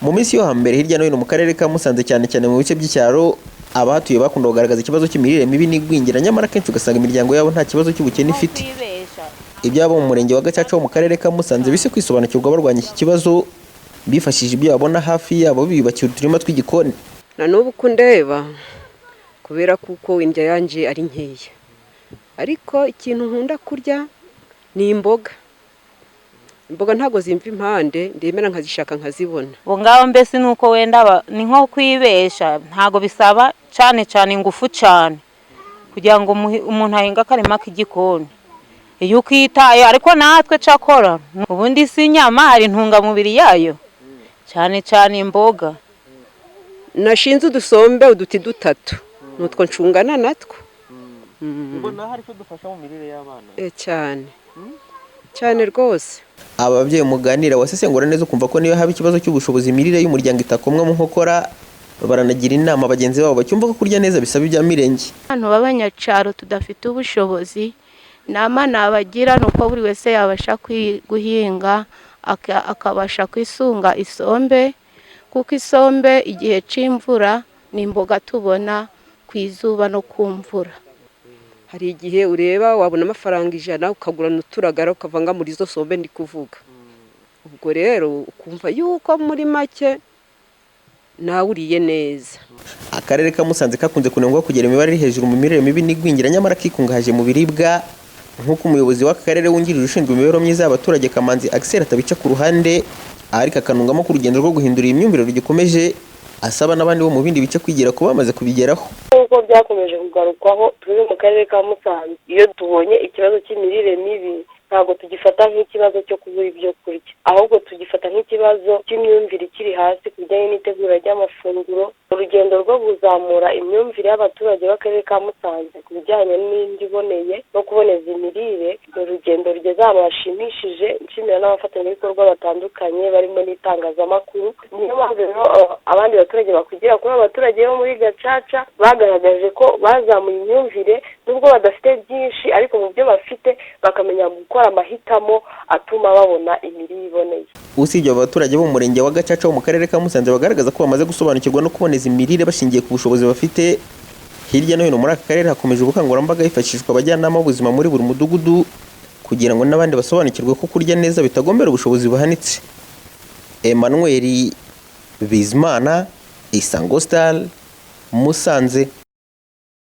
Mu minsi yo hambere, hirya no hino mu karere ka Musanze, cyane cyane mu bice by'icyaro, abahatuye bakunda kugaragaza ikibazo cy'imirire mibi n'igwingira, nyamara akenshi ugasanga imiryango yabo nta kibazo cy'ubukene ifite. Ibyabo mu murenge wa Gacaca wo mu karere ka Musanze bise kwisobanukirwa barwanya iki kibazo bifashishije ibyo babona hafi yabo, biyubakiye uturima tw'igikoni. Na n'ubu uko ndeba, kubera kuko indya yanjye ari nkeya, ariko ikintu nkunda kurya ni imboga. Imboga ntabwo zimva impande, ndemera nkazishaka nkazibona. Ubu ngaho mbese ni uko wenda ni nko kwibesha, ntabwo bisaba cyane cyane ingufu cyane kugira ngo umuntu ahinge akarima k'igikoni iyo ukitaye. Ariko natwe cyakora ubundi si inyama, hari intungamubiri yayo, cyane cyane imboga. Nashinze udusombe uduti dutatu, nutwo ncungana natwo. Ubona hari icyo dufasha mu mirire y'abana? Cyane cyane rwose. Aba babyeyi muganira wasesengura neza ukumva ko niyo haba ikibazo cy'ubushobozi, imirire y'umuryango itakomwa mu nkokora. Baranagira inama bagenzi babo bacyumva ko kurya neza bisaba ibya mirenge. Abantu b'abanyacyaro tudafite ubushobozi, inama nabagira ni uko buri wese yabasha guhinga, akabasha kwisunga isombe, kuko isombe igihe cy'imvura ni imboga tubona ku izuba no ku mvura. Hari igihe ureba wabona amafaranga 100, ukagura n'uturagara ukavanga muri izo sombe ndi kuvuga. Ubwo rero ukumva yuko muri make nawe uriye neza. Akarere ka Musanze kakunze kunengwa kugira imibare iri hejuru mu mirire mibi n'igwingira, nyamara kikungahaje mu biribwa, nk'uko umuyobozi w'aka karere wungirije ushinzwe imibereho myiza y'abaturage, Kamanzi Axel, atabica ku ruhande, ariko akanungamo ko urugendo rwo guhindura iyi myumvire rugikomeje, asaba n'abandi bo mu bindi bice kwigira ku bamaze kubigeraho. Nk'uko byakomeje kugarukwaho, turi mu karere ka Musanze, iyo tubonye ikibazo cy'imirire mibi ntabwo tugifata nk'ikibazo cyo kubura ibyo kurya, ahubwo tugifata nk'ikibazo cy'imyumvire ikiri hasi ku bijyanye n'itegura ry'amafunguro. Urugendo rwo kuzamura imyumvire y'abaturage b'akarere ka Musanze ku bijyanye n'indyo iboneye no kuboneza imirire ni urugendo rugeze ahantu hashimishije. Nshimira n'abafatanyabikorwa batandukanye barimo n'itangazamakuru. Niyo mpamvu rero abandi baturage bakwigira kuri abo baturage bo muri Gacaca bagaragaje ko bazamuye imyumvire, nubwo badafite byinshi, ariko mu byo bafite bakamenya gukora amahitamo atuma babona imirire iboneye. Usibye abo baturage bo mu murenge wa Gacaca wo mu karere ka Musanze bagaragaza ko bamaze gusobanukirwa no kuboneza imirire bashingiye ku bushobozi bafite, hirya no hino muri aka karere hakomeje ubukangurambaga hifashishwa abajyanama b'ubuzima muri buri mudugudu, kugira ngo n'abandi basobanukirwe ko kurya neza bitagombera ubushobozi buhanitse. Emmanuel Bizimana, Isango Star, Musanze.